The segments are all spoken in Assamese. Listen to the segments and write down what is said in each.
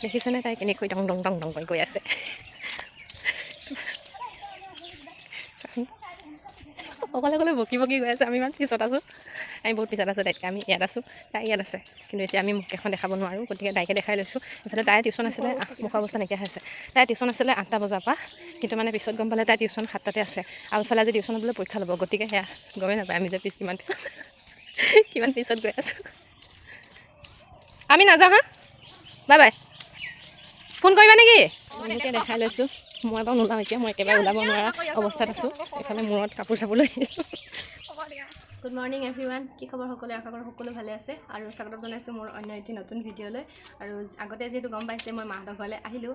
দেখিছেনে তাই কেনেকৈ ডং ডং ডং ডং কৰি গৈ আছে। চাচোন, অকলে অকলে বকি বকি গৈ আছে। আমি ইমান পিছত আছোঁ, আমি বহুত পিছত আছোঁ তাইতকৈ। আমি ইয়াত আছোঁ, তাই ইয়াত আছে। কিন্তু এতিয়া আমি মুখকেইখন দেখাব নোৱাৰোঁ, গতিকে তাইকে দেখাই লৈছোঁ। ইফালে তাই টিউশ্যন আছিলে, মুখৰ অৱস্থা নাইকিয়া হৈছে। তাই টিউশ্যন আছিলে 8টা বজাৰ পৰা, কিন্তু মানে পিছত গম পালে তাই টিউশ্যন 7টাতে আছে আৰু ইফালে আজি টিউশ্যনত বোলে পৰীক্ষা ল'ব। গতিকে সেয়া গমেই নাপায় আমি যে পিছ কিমান পিছত, কিমান পিছত গৈ আছোঁ। আমি নাযাওঁ। হা, বাই বাই। ফোন কৰিবা নেকি? এনেকৈ দেখাই লৈছোঁ। মই বাৰু নোলাওঁ এতিয়া, মই একেবাৰে ওলাব নোৱাৰা অৱস্থাত আছোঁ। এইফালে মূৰত কাপোৰ চাপোৰ লৈ আহিছোঁ। গুড মৰ্ণিং এভৰিৱান, কি খবৰ সকলোৱে? আশা কৰোঁ সকলো ভালে আছে আৰু স্বাগতম জনাইছোঁ মোৰ অন্য এটি নতুন ভিডিঅ'লৈ। আৰু আগতে যিহেতু গম পাইছে, মই মাহঁতৰ ঘৰলৈ আহিলোঁ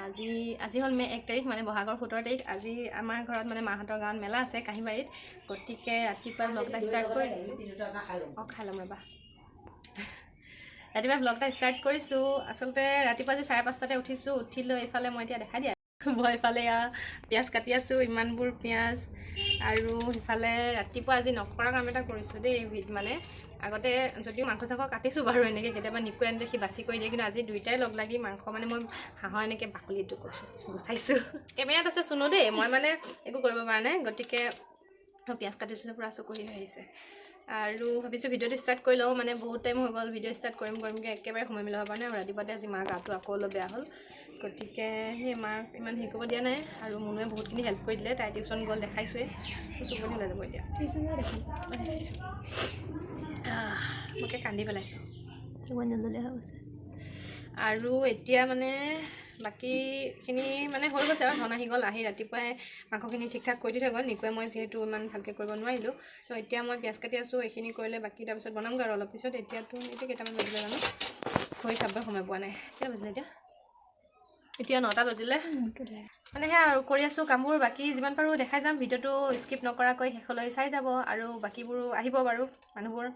আজি। আজি হ'ল মে' 1 তাৰিখ, মানে বহাগৰ 17 তাৰিখ। আজি আমাৰ ঘৰত, মানে মাহঁতৰ গাঁৱত মেলা আছে কাঁহীবাৰীত। গতিকে ৰাতিপুৱা ব্লগ এটা ষ্টাৰ্ট কৰি দিছোঁ। অঁ, খাই ল'ম ৰ'বা। ৰাতিপুৱা ব্লগ এটা ষ্টাৰ্ট কৰিছোঁ। আচলতে ৰাতিপুৱা আজি 5:30টাতে উঠিছোঁ। উঠি লৈ এইফালে মই এতিয়া দেখাই দিয়া, মই এইফালে এয়া পিঁয়াজ কাটি আছোঁ, ইমানবোৰ পিঁয়াজ। আৰু সিফালে ৰাতিপুৱা আজি নকৰা কাম এটা কৰিছোঁ দেই। মানে আগতে যদিও মাংস চাংস কাটিছোঁ বাৰু, এনেকৈ কেতিয়াবা নিকু আনিলে সি বাছি কৰি দিয়ে, কিন্তু আজি দুইটাই লগ লাগি মাংস, মানে মই হাঁহৰ এনেকৈ বাকলিটো কৰিছোঁ, গুচাইছোঁ। কেমেৰাত আছে চুনো দেই, মই মানে একো কৰিব পৰা নাই। গতিকে পিঁয়াজ কাটিছোঁ, পূৰা চকু হৈ আহিছে। আৰু ভাবিছোঁ ভিডিঅ'টো ষ্টাৰ্ট কৰি লওঁ, মানে বহুত টাইম হৈ গ'ল, ভিডিঅ' ষ্টাৰ্ট কৰিম কৰিমগৈ একেবাৰে সময় মিলাব পৰা নাই। আৰু ৰাতিপুৱাতে আজি মাৰ গাটো আকৌ অলপ বেয়া হ'ল, গতিকে সেই মাক ইমান হেৰি কৰিব দিয়া নাই। আৰু মুনুৱে বহুতখিনি হেল্প কৰি দিলে। তাই টিউশ্যন গ'ল, দেখাইছোঁৱেই। চকুপানী ওলাই যাব এতিয়া। দেখাইছোঁ, মোকে কান্দি পেলাইছোঁ। হৈ গৈছে। আৰু এতিয়া মানে বাকীখিনি মানে হৈ গৈছে আৰু ধন আহি গ'ল, আহি ৰাতিপুৱাই মাংসখিনি ঠিক ঠাক কৰি দি থৈ গ'ল। নিকুৱে মই যিহেতু ইমান ভালকৈ কৰিব নোৱাৰিলোঁ, তো এতিয়া মই পিঁয়াজ কাটি আছোঁ। এইখিনি কৰিলে বাকী তাৰপিছত বনামগৈ আৰু অলপ পিছত। এতিয়াতো এতিয়া কেইটামান বাজিলে জানো, ঘড়ী চাবই সময় পোৱা নাই। কেইটা বাজিলে এতিয়া? এতিয়া 9টা বাজিলে। মানে সেয়া আৰু কৰি আছোঁ কামবোৰ। বাকী যিমান পাৰোঁ দেখাই যাম। ভিডিঅ'টো স্কিপ নকৰাকৈ শেষলৈ চাই যাব। আৰু বাকীবোৰো আহিব বাৰু, মানুহবোৰ,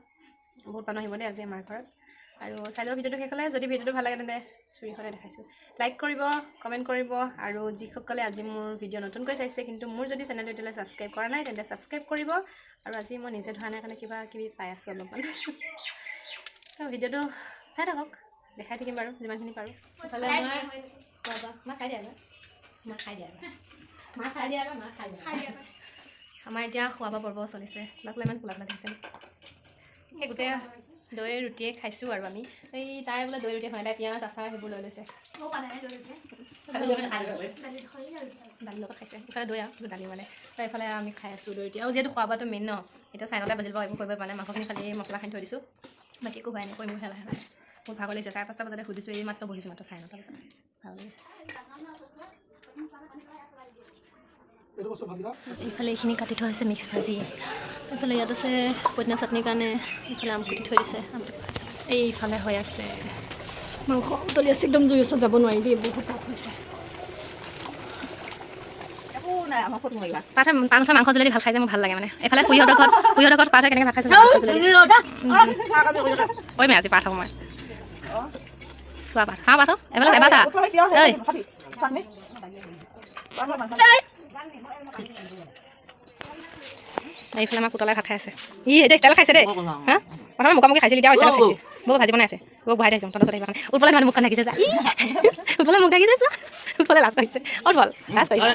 বহুত মানুহ আহিব দেই আজি আমাৰ ঘৰত। আৰু চাই যাব ভিডিঅ'টো শেষলৈ। যদি ভিডিঅ'টো ভাল লাগে তেন্তে চুৰিখনে দেখাইছোঁ, লাইক কৰিব, কমেণ্ট কৰিব। আৰু যিসকলে আজি মোৰ ভিডিঅ' নতুনকৈ চাইছে, কিন্তু মোৰ যদি চেনেলটো এতিয়ালৈ ছাবস্ক্ৰাইব কৰা নাই, তেন্তে ছাবস্ক্ৰাইব কৰিব। আৰু আজি মই নিজে ধোৱা নাই কাৰণে কিবা কিবি পাই আছোঁ অলপমান। তো ভিডিঅ'টো চাই থাকক, দেখাই থাকিম বাৰু যিমানখিনি পাৰোঁ। ইফালে মই মা চাই দিয়া এবাৰ, মা খাই দিয়া এবাৰ, মা চাই দিয়া এবাৰ, মা খাই দিয়া। আমাৰ এতিয়া খোৱা বোৱা পৰ্ব চলিছে। কোলা কোলা, ইমান কোলা কোলা দেখিছে। সেই গোটেই দৈ ৰুটিয়ে খাইছোঁ। আৰু আমি এই তাই বোলে দৈ ৰুটি খোৱা, তাই পিঁয়াজ আচাৰ সেইবোৰ লৈ লৈছে, দালিৰ লগত খাইছে। ইফালে দৈ আৰু দালি, মানে তো এইফালে আমি খাই আছোঁ দৈ ৰুটি। আৰু যিহেতু খোৱা বোৱাটো মেইন ন। এতিয়া 9:30 বাজিল বাৰু, একো কৰিব পৰা নাই। মাংসখিনি খালি মছলা সানি থৈ দিছোঁ, বাকী একো হোৱাই নাই। কৰিম লাহে লাহে। বহুত ভাগৰ লাগিছে। 5:30 বজাতে সুধিছোঁ, এই মাত্ৰ বহিছোঁ, মাত্ৰ 9:30 বজাত। ভাগৰ লাগিছে। এইফালে এইখিনি কাটি থোৱা হৈছে মিক্স ভাজি। এইফালে ইয়াত আছে পদিনা চাটনিৰ কাৰণে। এইফালে আম কুটি থৈ দিছে, আম। এইফালে হৈ আছে মাংস, উতলি আছে একদম। জুই ওচৰত যাব নোৱাৰি দেই, বহুত তাপ হৈছে। পাঠে পাণ উঠা মাংস জোলেদি ভাল খাই যে মোৰ ভাল লাগে। মানে এইফালে খুৰীহঁতৰ ঘৰত পাঠে কেনেকৈ ভাত খাইছে মাংস জোলেদি কৰিমে আজি। পাঠ মই চোৱা, পাঠ চাওঁ, পাঠ এইফালে এবাৰ চা। ঐ, এইফালে আমাৰ পুতলাই ভাত খাই আছে। ই এতিয়া ষ্টাইলত খাইছে দেই। হা, প্ৰথমে মুখামুখি খাইছিল, এতিয়া ষ্টাইলত খাইছে। বৌ ভাজি বনাই আছে, বৌক বহাই থৈছোঁ। তহঁতৰ ওচৰত আহিব কাৰণে। উৎপলে মানে মুখখন ঢাকিছে, চা। ই উৎপলে মুখ ঢাকিছে, চোৱা। উৎপলে লাজ কৰিছে, উৎপল লাজ কৰিছে।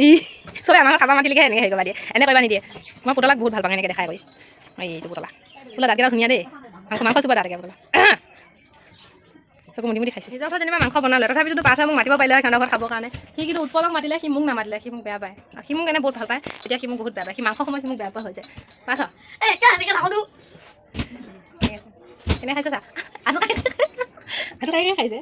ই চবে আমাৰ খাব মাতিলেহে এনেকৈ হেৰি কৰিব দিয়ে, এনে কৰিব নিদিয়ে। মই পুতলাক বহুত ভাল পাওঁ এনেকৈ দেখাই কৰি। এইটো পুতলা, পুতলা দাঁতকেইটা ধুনীয়া দেই। মাংস মাংস চুবা দাঁতকে পুতলা চকু মুদি মুদি খাইছে। নিজৰ ঘৰত যেনিবা মাংস বনালে, তথাপিতো পাঠে মোক মাতিব পাৰিলে হয় সিহঁতৰ ঘৰত খাবৰ কাৰণে। সি কিন্তু উৎপলক মাতিলে, সি মোক নামাতিলে। সি মোক বেয়া পায় আৰু সি মোক এনে বহুত ভাল পায়, এতিয়া সি মোক বহুত বেয়া পায়। সি মাংস সময়ত সি মোক বেয়া পোৱা হৈ যায়। পাঠ কেনে খাইছে চা, আঁঠু কাঢ়ি আঁঠু কাঢ়ি খাইছে।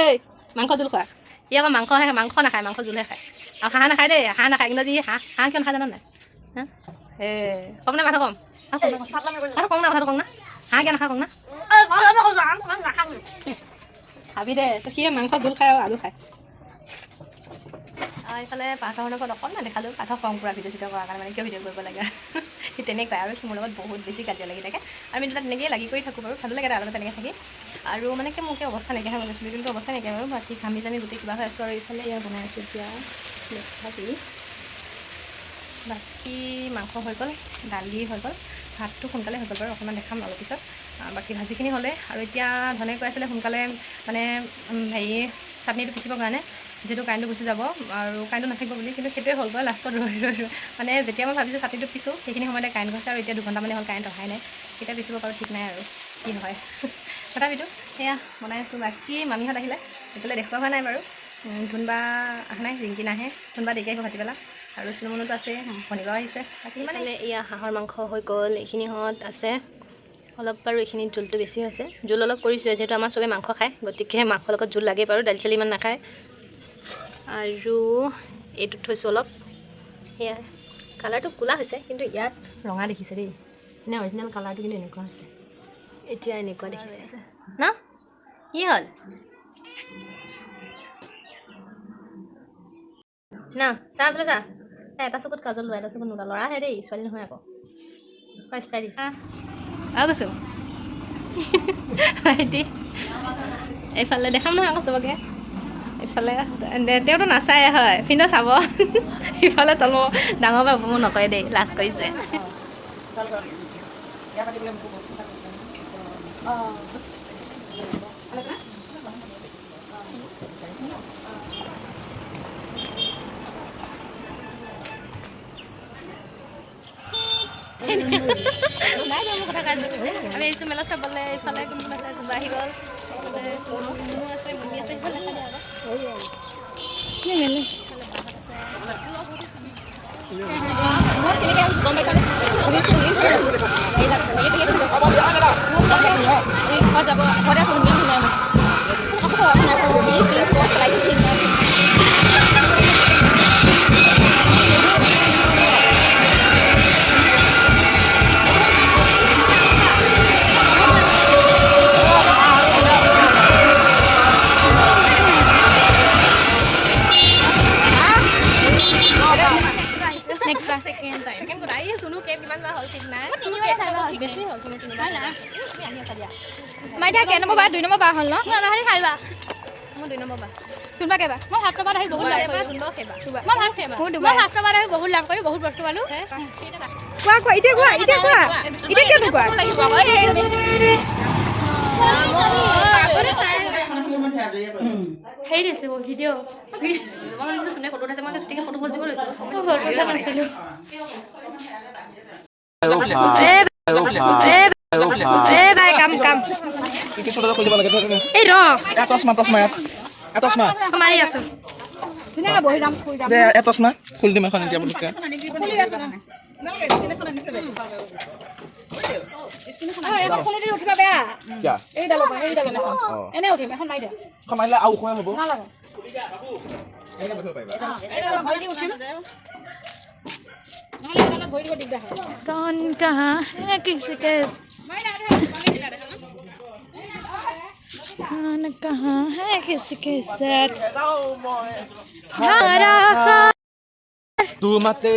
এই মাংস জোল খোৱা। সি আকৌ মাংসহে, মাংস নাখায়, মাংস জোলহে খায়। আৰু হাঁহ নাখায় দেই, হাঁহ নাখায়। কিন্তু যি হাঁহ, হাঁহ কিয় নাখায় জান নাই? হা, এ কম নে মাথা কম, কথাটো কওঁ না, কথাটো কওঁ না। হাঁহ কিয় নাখায় কওঁ না। খাবি দে তো। সিয়ে মাংস জোল খায় আৰু আলু খায়। এইফালে পাঠৰ লগত অকণমান দেখালোঁ। পাঠক খং পূৰা ভিডিঅ' চিডিঅ' কৰাৰ কাৰণে, মানে কিয় ভিডিঅ' কৰিব লাগে, সি তেনেকুৱাই। আৰু সি মোৰ লগত বহুত বেছি কাজিয়া লাগি থাকে আৰু আমি দুটা তেনেকৈয়ে লাগি কৰি থাকোঁ বাৰু। ভালো লাগে তাৰ লগত তেনেকৈ থাকি। আৰু মানে কি, মোক অৱস্থা নাইকিয়া হৈ গৈছে, চুলি তুলিটো অৱস্থা নাইকিয়া বাৰু। বাকী ঘামি জামি গোটেই কিবা হৈ আছোঁ। আৰু এইফালে ইয়াৰ বনাই আছোঁ এতিয়া মিক্স ভাজি। বাকী মাংস হৈ গ'ল, দালি হৈ গ'ল। ভাতটো সোনকালে হৈ গ'ল বাৰু, অকণমান দেখাম অলপ পিছত। বাকী ভাজিখিনি হ'লে আৰু এতিয়া ধনে কৈ আছিলে সোনকালে মানে হেৰি চাটনিটো পিচিবৰ কাৰণে, যিহেতু কাৰেণ্টটো গুচি যাব আৰু কাৰেণ্টটো নাথাকিব বুলি। কিন্তু সেইটোৱে হ'লগৈ, লাষ্টত ৰৈ ৰৈ ৰৈ মানে যেতিয়া মই ভাবিছোঁ চাটনিটো পিছোঁ, সেইখিনি সময়তে কাৰেণ্ট গৈছে। আৰু এতিয়া 2 ঘণ্টামানে হ'ল, কাৰেণ্ট অহাই নাই। কেতিয়া পিচিব পাৰোঁ ঠিক নাই আৰু কি হয়। তথাপিতো সেয়া বনাই আছোঁ। বাকী মামীহঁত আহিলে, এতিয়ালৈ দেখুওৱা হোৱা নাই বাৰু। ধুনবা অহা নাই, ৰিংকি নাহে, ধুনবা দেৰিকৈ আহিব ভাটিবেলা। আৰু চুনুমুনুতো আছে, ভনীবাও আহিছে। বাকী মানে এয়া হাঁহৰ মাংস হৈ গ'ল। এইখিনিহঁত আছে অলপ বাৰু, এইখিনিত জোলটো বেছি হৈছে। জোল অলপ কৰিছোঁ, যিহেতু আমাৰ চবেই মাংস খায়, গতিকে মাংসৰ লগত জোল লাগেই বাৰু, দালি চালি ইমান নাখায়। আৰু এইটোত থৈছোঁ অলপ। সেয়াই কালাৰটো ক'লা হৈছে, কিন্তু ইয়াত ৰঙা দেখিছে দেই। মানে অৰিজিনেল কালাৰটো কিন্তু এনেকুৱা হৈছে, এতিয়া এনেকুৱা দেখিছে ন। কি হ'ল না, চা এইফালে চা। এই এটা চকুত কাজল লোৱা, এটা চকুত নোলোৱা। ল'ৰাহে দেই, ছোৱালী নহয় আকৌ, পুৰা ষ্টাইলিছ। আৰু কৈছোঁ ভাইটি, এইফালে দেখাম নহয় আকৌ চবকে। এইফালে তেওঁতো নাচায় হয়, ভিনদেউ চাব। ইফালে তল ডাঙৰ পৰা উপমো নকৰে দেই, লাজ কৰিছে। নাই নাই, মই কথা কৈ আছোঁ। আমি আহিছোঁ মেলা চাবলৈ। এইফালে কোন কোন আছে? কোনোবা আহি গ'ল। এইফালে চুনু মুনু আছে, মুনি আছে। ইফালে দেখা দিয়া আকৌ। ইফালে বাহঁত আছে। মই কেনেকৈ আহিছোঁ গম পাইছানে? ঘৰত যাব, ঘৰতে আছোঁ। ধুনীয়া ধুনীয়া পেলাই। নেক্সট ছেকেণ্ড কোটা। এই চুনু কেক কিমান বাৰ হ'ল ঠিক নাই। চুনু কেক বেছি হ'ল, চুনু তিনিবাৰ। তুমি আহি আছা দিয়া। মাইতা কেই নম্বৰ বাৰ? 2 নম্বৰ বাৰ হ'ল ন? খাইবা। মই 2 নম্বৰ বাৰ। কোনোবা কেইবা? মই ফাৰ্ষ্টৰ বাৰ আহি বহুত লাভ এবাৰ কৰিলোঁ। কোনোবাও সেইবাৰ। মই মই সেইবাৰ। মই ফাৰ্ষ্টৰ বাৰ আহি বহুত লাভ কৰি বহুত বস্তু পালোঁ। কোৱা কোৱা, এতিয়া কোৱা, এতিয়া কোৱা, এতিয়া কিয় নোকোৱা? লাগিব আকৌ এই। হেৰি দিছে ভিডিঅ'। মই ভাবিছিলোঁ চুনে ফটো উঠাইছে, মই তেতিয়া ফটো পোষ্ট দিব লৈছিলোঁ। ফটো উঠা নাছিলোঁ। এ ভাই, কাম কাম। এই ৰ। এটা চশমা, চশমা ইয়াত, এটা চশমা। মাৰি আছো, ধুনীয়াকৈ বহি যাম, শুই যাম। দে এটা চশমা খুলি দিম এখন এতিয়া পুতুককে। এখন খুলি দিলে উঠিবা বেয়া। কিয়? এইডালৰ পৰা, এইডালৰ পৰা এনে উঠিম। এখন মাৰি দে। এখন মাৰিলে আৰু ওখহে হ'ব। নালাগে। এইডালত ভৰি দি উঠিম, নহ'লে এইডালত ভৰি দিব দিগদাৰ হয়। कौन कहाँ है किसके, कौन कहाँ है किसके साथ धारा। তোমাতে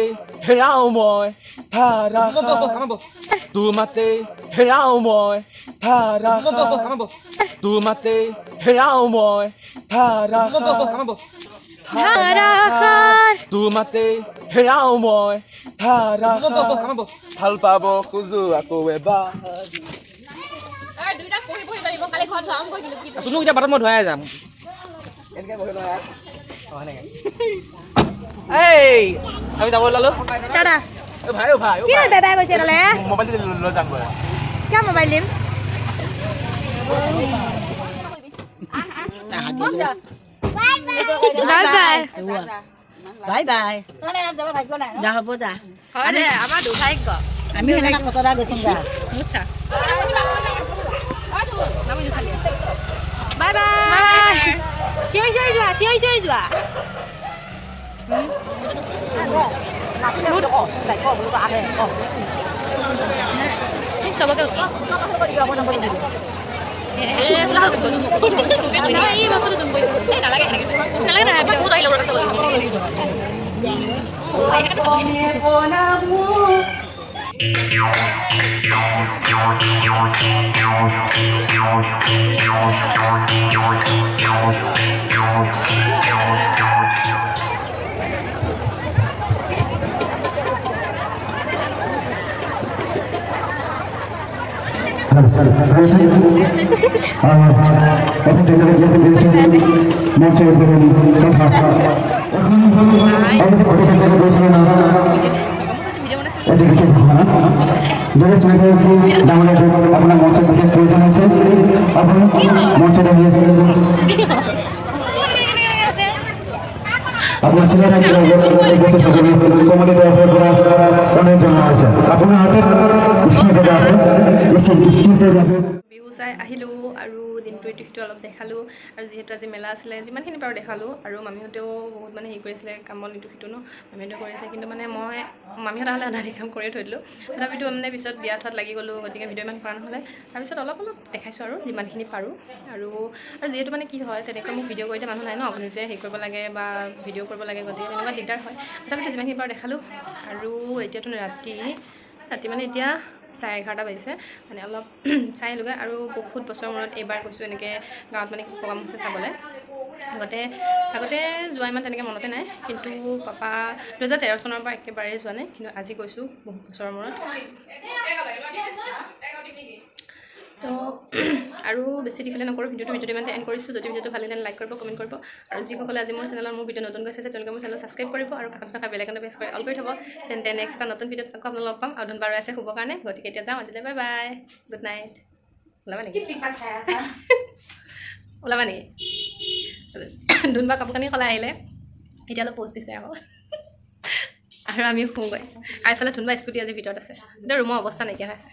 হেৰাও মই ধাৰাসাৰ, তোমাতে হেৰাও মই ধাৰাসাৰ, তোমাতে হেৰাও মই ধাৰাসাৰ, ধাৰাসাৰ। তোমাতে হেৰাও মই ধাৰাসাৰ, ভাল পাব খোজো আকৌ এবাৰ। চুনুক এতিয়া বাটত মই ধুৱাই যাম। এনেকে বহি লোৱা ইয়াত। অ, সেনেকে। এই আমি যাব ওলালো। টাটা। অ ভাই, অ ভাই, অ কি ভাই। বেবাই কৈছে তালে? মোবাইলটো লৈ যাম গৈ। কিয় মোবাইল দিম? Bye bye. Bye bye. যা, হ'ব যা। হয় দে, আমাৰ দুৰ্ভাগ্য। আমি সেনেকা কতৰা গৈছোঁ যা। মুছা। Bye bye. চিঞৰি চিঞৰি যোৱা, চিঞৰি চিঞৰি যোৱা। এই চবকে এই বস্তুটো জুম কৰিছে। নালাগে, সেনেকে নালাগে, নালাগে। বহুত আহিলে। এখন মঞ্চের কথা এখন প্রতিষ্ঠান থেকে পরিচালনা এটি বিশেষ ঘটনা। জগেশ মেঘালয় ডাঙৰীয়া, আপোনাৰ মঞ্চৰ বিশেষ প্ৰয়োজন আছে। আপুনি মঞ্চত আহি আপোনাৰ চিলাই থাকিব উপস্থিত থাকিব। কমিটিৰ তৰফৰ পৰা অনুৰোধ জনোৱা হৈছে। আপোনাৰ হাতত স্ক্ৰিপ্ট এটা আছে, এই স্ক্ৰিপ্টৰ বাবে বিহু চাই আহিলোঁ আৰু দিনটো ইটো সিটো অলপ দেখালোঁ আৰু যিহেতু আজি মেলা আছিলে, যিমানখিনি পাৰোঁ দেখালোঁ। আৰু মামীহঁতেও বহুত মানে হেৰি কৰিছিলে, কাম বন ইটো সিটো ন মামীহঁতে কৰিছে। কিন্তু মানে মই মামীহঁত আহিলে আধা আধি কাম কৰিয়ে থৈ দিলোঁ। তথাপিতো মানে পিছত বিয়া থোৱাত লাগি গ'লোঁ, গতিকে ভিডিঅ' ইমান কৰা নহ'লে। তাৰপিছত অলপ অলপ দেখাইছোঁ আৰু যিমানখিনি পাৰোঁ। আৰু আৰু যিহেতু মানে কি হয়, তেনেকৈ মোক ভিডিঅ' কৰি দিয়া মানুহ নাই ন, নিজে হেৰি কৰিব লাগে বা ভিডিঅ' কৰিব লাগে, গতিকে তেনেকুৱা দিগদাৰ হয়। তথাপিতো যিমানখিনি পাৰোঁ দেখালোঁ। আৰু এতিয়াতো ৰাতি ৰাতি মানে এতিয়া 11:30 বাজিছে, মানে অলপ চাই আহিলোগৈ। আৰু বহুত বছৰৰ মূৰত এইবাৰ গৈছোঁ এনেকৈ গাঁৱত মানে প্ৰগ্ৰাম হৈছে চাবলৈ। আগতে আগতে যোৱা ইমান তেনেকৈ মনতে নাই, কিন্তু পাপা 2013 চনৰ পৰা একেবাৰেই যোৱা নাই, কিন্তু আজি গৈছোঁ বহুত বছৰৰ মূৰত। তো আৰু বেছি দীঘলীয়া নকৰোঁ ভিডিঅ'টো। ভিডিঅ'টো ইমানতে এণ্ড কৰিছোঁ। যদি ভিডিঅ'টো ভাল লাগিলে লাইক কৰিব, কমেণ্ট কৰিব আৰু যিসকলে আজি মোৰ চেনেলত মোৰ ভিডিঅ' নতুনকৈ চাইছে, তেওঁলোকে মোৰ চেনেল ছাবস্ক্ৰাইব কৰিব আৰু কাষত থকা বেল আইকনটো প্ৰেছ কৰি অল কৰি থ'ব। তেন্তে নেক্সট এটা নতুন ভিডিঅ'ত আকৌ আপোনালোক লগ পাম। আৰু ধনবাৰো আছে শুবৰ কাৰণে, গতিকে এতিয়া যাওঁ আজিলৈ। Bye bye, good night. ওলাবা নেকি? ওলাবা নেকি? ধুনবা কাপোৰ কানি সলাই আহিলে, এতিয়া অলপ প'ষ্ট দিছে আকৌ আৰু আমি শুওঁগৈ। আৰু এইফালে ধুনবা স্কুটি আজি ভিতৰত আছে, এতিয়া ৰুমৰ অৱস্থা নাইকিয়া হৈ আছে।